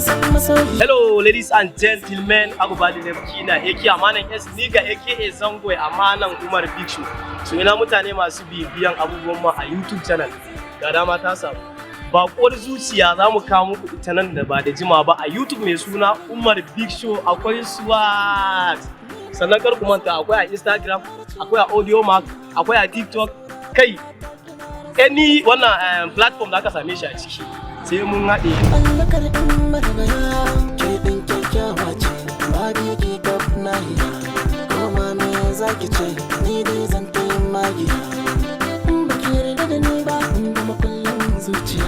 San masoyi. Hello, ladies and gentlemen, Agubali Kina, aka Amanan S Niga, aka Zango Amanan Umar Big Show. So ina mutane masu bibiyan abubuwan mu a YouTube channel? Ga dama ta samu. Bakuwar zuciya za mu kawo muku ita nan da ba da jima ba a YouTube mai suna Umar Big Show. Akwai Swat. Sannan kar ku manta, akwai a Instagram, akwai a Audiomack, akwai a TikTok. Kai, any wannan platform da aka same shi a ciki. Sai mun haɗe. Mallakar in margaya, ke ɗin kyakkyawa ce, babu yake kaf nahiya. Ko ma me zaki ce, ni dai zan ta yin magiya. In baki yarda da ni ba, in ga makullin zuciya.